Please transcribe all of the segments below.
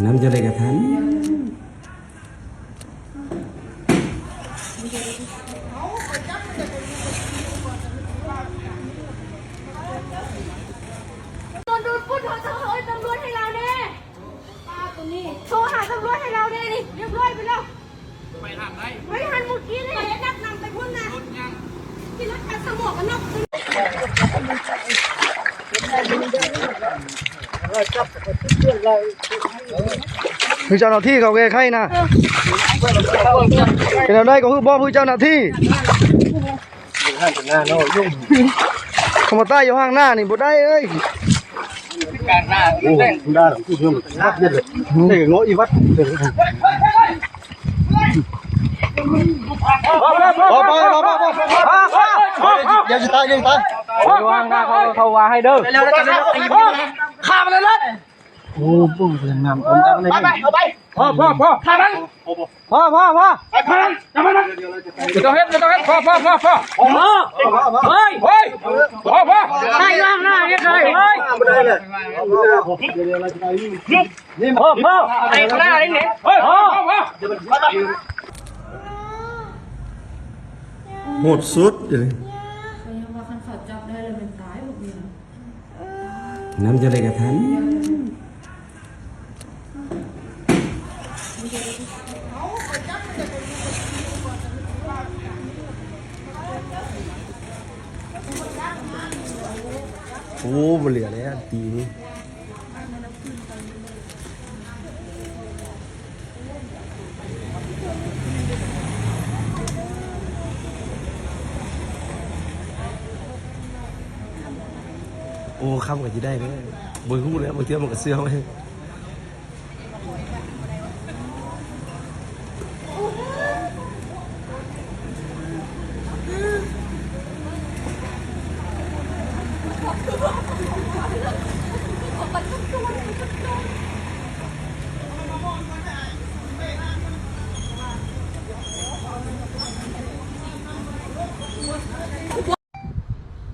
ນຳຈັ່ງໃດກໍທັນ. ໂດນດູດຝຸ່ນ ເຮົາຕ້ອງເອີ້ນຕຳຫຼວດໃຫ້ລາວແດ່. ໂທຫາຕຳຫຼວດໃຫ້ລາວແດ່ນີ້ ຮຽບຮ້ອຍໄປແລ້ວ. ໄປທັນໄດ້ ໄປທັນມື້ກີ້ນີ້ ໄດ້ນັບນຳໄປພຸ້ນນະ. ຂີ່ລົດຈັກສະໝວກກັນນັອກ. ຄືເຈົ້າໜ້າທີ່ເຂົາແກ້ໄຂນະ ເປັນແນວໃດກໍຄືບອກຄືເຈົ້າໜ້າທີ່. ເຂົາມາຕາຍຢູ່ຫ້າງໜ້ານີ້ບໍ່ໄດ້ເອີຍ. ໂອ້ ບໍ່ໄປ ບໍ່ໄປ ບໍ່ໄປ ດຽວຊິຕາຍ ດຽວຊິຕາຍ. ເຂົາວ່າໃຫ້ເດີ ຂ້າມັນເລີຍ. ໂອ້ ບໍ່ເປັນຫຍັງ ໄປ ໄປ ເອົາໄປ. ພໍ ພໍ ພໍ ຂ້າມັນ. ພໍ ພໍ ພໍ ຂ້າມັນ ຢ່າມາ. ບໍ່ຕ້ອງເຮັດ ບໍ່ຕ້ອງເຮັດ ພໍ ພໍ ພໍ ພໍ. ເຮີ້ຍ ພໍ ພໍ ໃຫ້ລ້າງໜ້າເຮັດໄດ້ເຮີ້ຍ. ພໍ ພໍ ໄປຂ້າງໜ້າເດ້. ເຮີ້ຍ ພໍ ພໍ ພໍ. ໂຫດສຸດເດ. ເຂົາຍັງວ່າຄັນເຂົາຈັບໄດ້ແລ້ວແມ່ນຕາຍພວກນີ້ນະ. ນຳຈັ່ງໃດກໍທັນ. ໂອ້ ບໍ່ເຫຼືອແລ້ວ ຕີນີ້. ໂອ້ ຄຳກໍຊິໄດ້ເດ້ ບໍ່ຮູ້ແລ້ວ ບາງເທື່ອມັນກໍເຊື່ອໄວ້.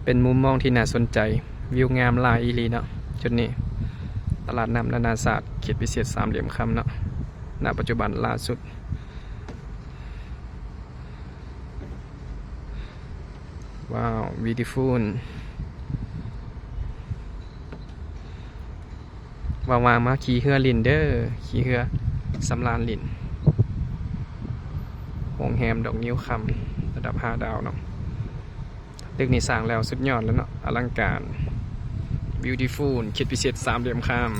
ເປັນມຸມມອງທີ່ໜ້າສົນໃຈ ວິວງາມຫຼາຍອີ່ຫຼີເນາະ. ຈຸດນີ້ ຕະຫຼາດນ້ຳນານາຊາດ ເຂດພິເສດສາມຫຼ່ຽມຄຳເນາະ ນະປັດຈຸບັນລ່າສຸດ. ວ້າວ ບີວຕີຟູນ. ວ່າງໆມາຂີ່ເຮືອຫຼິ້ນເດີ ຂີ່ເຮືອສຳລານຫຼິ້ນ. ໂຮງແຮມດອກງິ້ວຄຳ ລະດັບຫ້າດາວເນາະ. ຕຶກນີ້ສ້າງແລ້ວສຸດຍອດແລ້ວເນາະ ອະລັງການ ບີວຕີຟູນ ເຂດພິເສດສາມຫຼ່ຽມຄຳ.